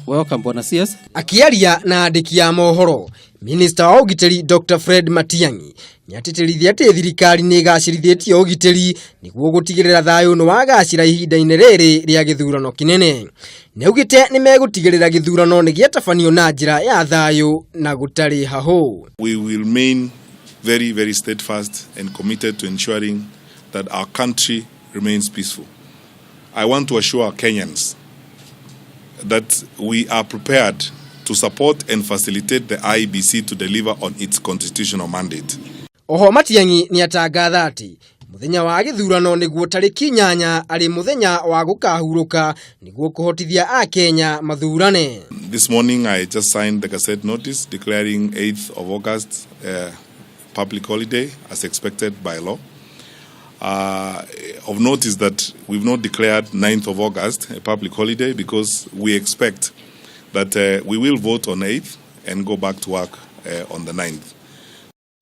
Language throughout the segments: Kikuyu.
Welcome, Bwana CS. Akĩaria na andĩki a mohoro, minista wa ũgitĩri Dr Fred Matiang'i nĩatĩtĩrithia atĩ thirikari nĩ ĩgacĩrithĩtie ũgitĩri nĩguo gũtigĩrĩra thayũ nĩ wagacĩra ihinda-inĩ rĩrĩ rĩa gĩthurano kĩnene. Nĩaugĩte nĩmegũtigĩrĩra gĩthurano nĩ gĩatabanio na njĩra ya thayũ na gũtarĩ hahũ. We will remain very, very steadfast and committed to ensuring that our country remains peaceful. I want to assure Kenyans that we are prepared to support and facilitate the IEBC to deliver on its constitutional mandate. Oho Matiang'i nĩatangatha atĩ mũthenya wa gĩthurano nĩguo tarĩki 8 arĩ mũthenya wa gũkahurũka nĩguo kũhotithia Akenya mathurane. This morning I just signed the Gazette notice declaring 8th of August public holiday as expected by law. Of note is that we've not declared 9th of August a public holiday because we expect that we will vote on 8th and go back to work on the 9th.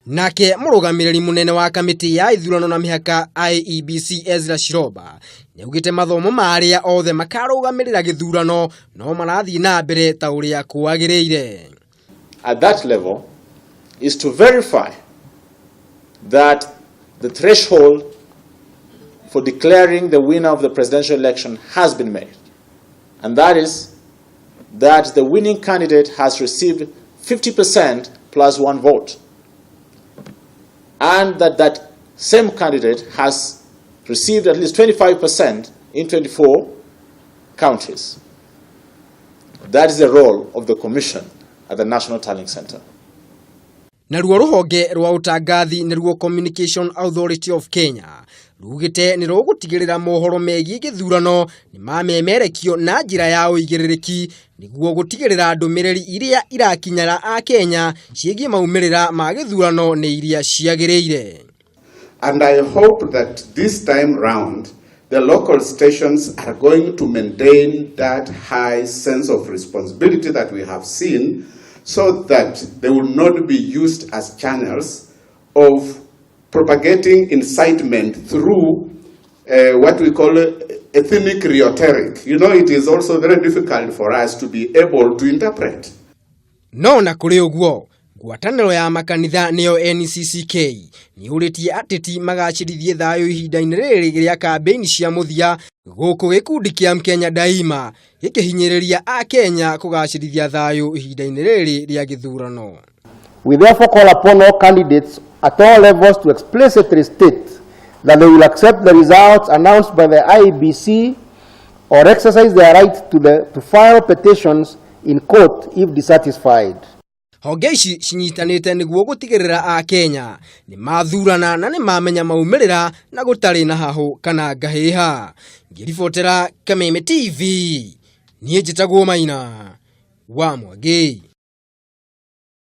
Nake mũrũgamĩrĩri mũnene wa kamĩtĩ ya ithurano na mĩhaka IEBC Ezra Chiloba nĩaugĩte mathomo ma arĩa othe makarũgamĩrĩra gĩthurano no marathiĩ na mbere ta ũrĩa kwagĩrĩire. At that level is to verify that the threshold for declaring the winner of the presidential election has been made. And that is that the winning candidate has received 50% plus one vote. And that that same candidate has received at least 25% in 24 counties. That is the role of the Commission at the National Tallying Center. Naruo rũhonge rwa ũtangathi nĩruo Communication Authority of Kenya rugĩte nĩ rũgũtigĩrĩra mohoro megiĩ gĩthurano nĩ mamemerekio na njĩra ya ũigĩrĩrĩki nĩguo gũtigĩrĩra ndũmĩrĩri iria irakinyĩra Akenya ciĩgiĩ maumĩrĩra ma gĩthurano nĩ iria ciagĩrĩire. And I hope that this time round, the local stations are going to maintain that high sense of responsibility that we have seen so that they will not be used as channels of propagating incitement through what we call ethnic rhetoric. It is also very difficult for us to be able to interpret. No na kũrĩ ũguo, ngwatanĩro ya makanitha nĩyo NCCK nĩ ũrĩtie ateti magacĩrithie thayũ ihinda-inĩ rĩrĩ rĩa kambĩini cia mũthia, gũkũ gĩkundi kĩa Mkenya Daima gĩkĩhinyĩrĩria Akenya kũgacĩrithia thayũ ihinda-inĩ rĩrĩ rĩa gĩthurano. We therefore call upon all candidates at all levels to explicitly state that they will accept the results announced by the IEBC or exercise their right to file petitions in court if dissatisfied. Honge ici cinyitanĩte nĩguo gũtigĩrĩra Akenya nĩ mathurana na nĩ mamenya maumĩrĩra na gũtarĩ na hahũ kana ngahĩha. Ngĩribotera Kameme TV, niĩ njĩtagwo Maina wa Mwangi.